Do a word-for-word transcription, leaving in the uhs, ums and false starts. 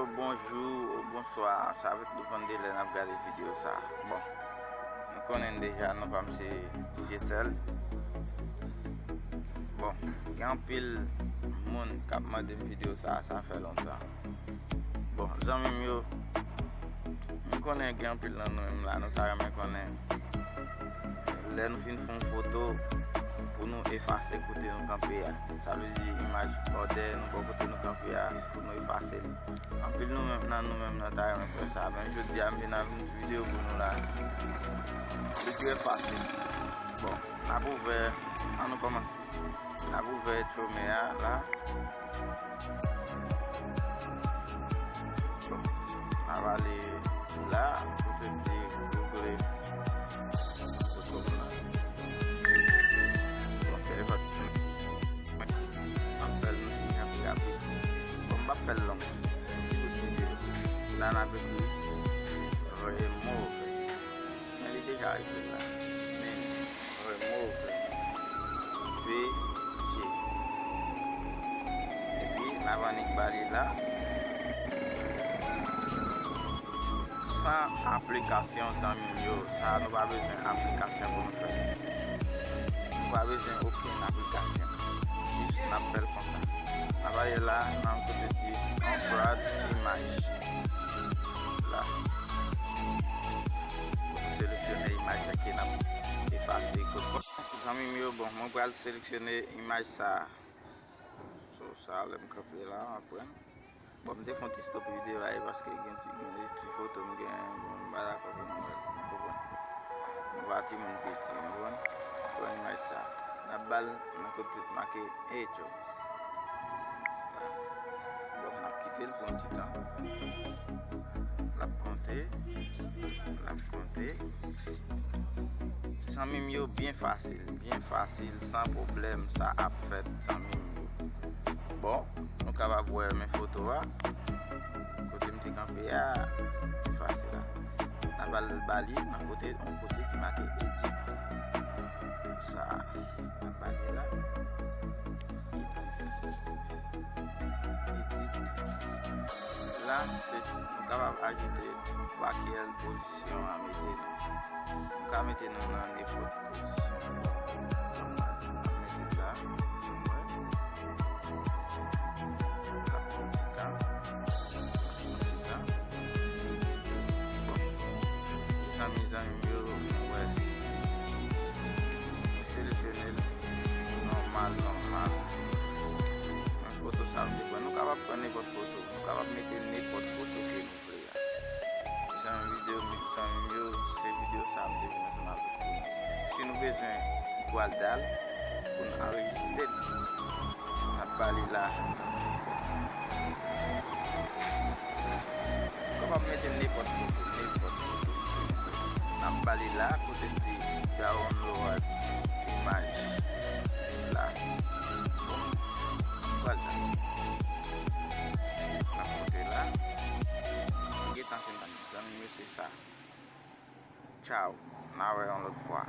Bonjou, bonswa, sa va depann de lè n ap gade videyo sa. Bon, nou konnen deja, non pa m se Dyesèl. Bon, gen anpil moun k ap mande m videyo sa, sa fè lontan. Bon, zanmi m yo, m konnen gen anpil nan nou menm la, nou ta renmen konnen lè nou fin fè yon foto pou nou efase kote nou kanpe a. Sa vle di imaj bòdè nou bò kote nou kanpe a pou nou efase li. Anpil nou menm nan nou menm nan ta renmen fè sa. Men jodi a m vin avèk yon ti videyo pou nou la. Li trè fasil. Bon, n ap ouvè, an nou kòmanse. N ap ouvè Chrome a la. Bon, n ap ale la, kote ki Google Photo la. Bon, telefòn. M ap fè l yon ti jan pi rapid. Bon, m p ap fè l long. Ti bout videyo. La, n ap ekri remove. Men li deja ekri la. Men remove. V G. Epi, n ap annik ba li la. San aplikasyon, zanmi m yo. Sa a, nou pa bezwen aplikasyon pou nou fè l. Nou pa bezwen okenn aplikasyon. Jis n ap fè l konsa. N ap ale la, nan kote ki on prod imaj. La. Seleksyone imaj la ke n ap efase kot. Zanmi m yo, bon, mwen pral seleksyone imaj sa a. So, sa a, lè m kanpe la, m ap pran. Bon, m te fè yon ti stop videyo a, e paske gen ti, gen ti foto m gen, bon, m pa dakò pou nou wè l, nou konprann. Nou pa timoun piti, nou konprann. Pran imaj sa. N ap ba l nan kote k make echo. La. Bon, n ap kite l pou yon ti tan. L ap konte. L ap konte. Zanmi m yo, byen fasil, byen fasil, san pwoblèm, sa ap fèt, zanmi m yo. Bon, nou kapab wè men foto a. Kote m te kanpe a, se fasil la. N ap al ba li nan kote, yon kote ki make edit. Sa, n ap ba li la. Edit. La, se, nou kapab ajoute pa kèl pozisyon a mete nou. Nou ka mete nou nan nenpòt pozisyon. Mete la, wè. L ap pran ti tan. Ti tan. Bon. Mezanmi, zanmi m yo, nou wè. Seleksyone l. Nòmal, nòmal. Foto sa m te pran. Nou kapab pran nenpòt foto. Nou kapab mete nenpòt foto ke nou vle a. Zanmi videyo, zanmi m yo, se videyo sa m te vin ansanm avèk nou. Si nou bezwen, nou pral dal pou n anrejistre l. N ap ba li la. Ou kapab mete nenpòt foto, nenpòt foto. N ap ba li la, kote l di download imaj la. Bon, pral la. N ap monte la. Gentan fin, zanmi m yo, se sa. Tchaw. N a wè yon lòt fwa.